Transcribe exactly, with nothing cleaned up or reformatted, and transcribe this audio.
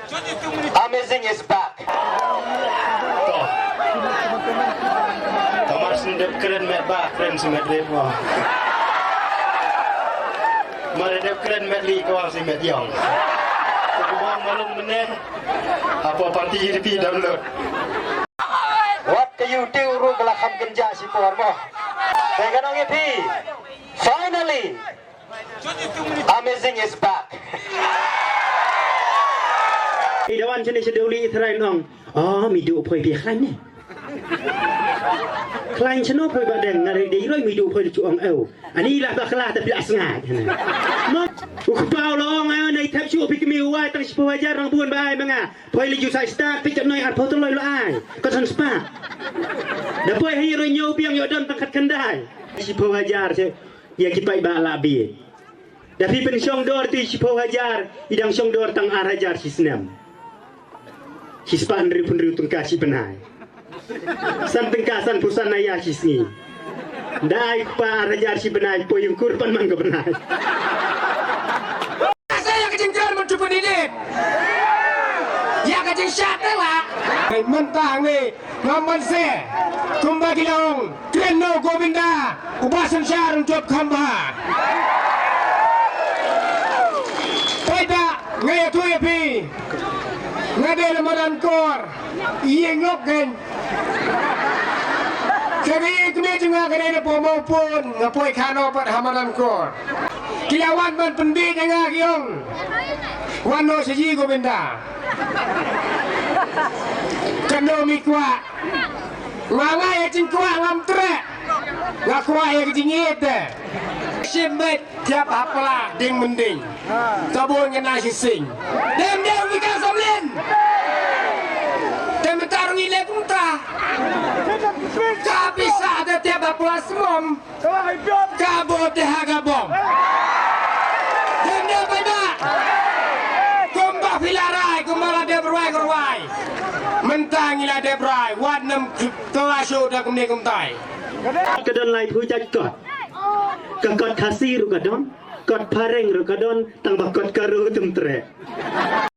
Amazing is back. To. Kamar syn dep kren met ba, kren syn met rit mo. Mar dep kren met li ko syn met yong. Ko bang malum mene. Apa parti U D P download. Wat ka YouTube ru ka la kham kynja shi por mo. Te ka nong ïa phi. Finally. Amazing is back. I da wan chene sha dewli i trai nong. Oh, mi du phoi phi khlaiñ ne. Khlaiñ cheno phoi ba deng ngar dei roi mi du phoi chu ong eu. Ani la ba kla ta phi la snga. Mo, u kpa u la ong eu nei thep shu phi kmi u wai tang shiphew hajar rang bun ba ai ma nga. Phoi li ju sai sta phi kat noi ar phew tloi lo ai. Ko san spa. Da phoi hai roi ñiew biang yo don tang khat khyndai. Shiphew hajar che. Ïa ki paidbah la bieit. Da phi pynshong dor te shiphew hajar, i dang shong dor tang ar hajar shi snem. Shi spah hynriew phew hynriew tyngka shi bnai. San tyngka san phew san aya shi sngi. Da ai kpa ar hajar shi bnai, poi ïung kur pan man ka bnai. Sa ïa ka jingkren mynta pynidit. Ïa ka jingshad te la. Mynta ngi Ngam ban se kumba ki la ong, kren noh Govinda, uba synshar un jop kham bha. Paidbah, nga ïathuh ïa phi, nga dei na madan kor, ïeng lok kein. Ka ïing kmie jong nga ka dei na Pamawpun, nga poi khano pat ha madan kor. Ki la wan ban pynbiej ïa nga ki ong, wan noh sha ji Govinda. Kano mi kwah. Nga nga ïa jingkwah ngam treh. Nga kwah ïa ka jingïeit te. Shim beit tiap hapla ding mending. Ka bun nga na shising. Dem dem wi ka samlin. Te mynta ruh ngi leh kumta. Ka pisa te tiap hapla smom. Ka bot te ha ka bom. Dem dem bai ba. Kumba phi la rai, kumba la dep rwai ka rwai. Mynta ngi la dep rai, wat nym kla shuh da kumne kumtai. Ka don laiphew jait kot. Ka kot Khasi ruh ka don, kot Phareng ruh ka don, tang ba kot Garo tum treh.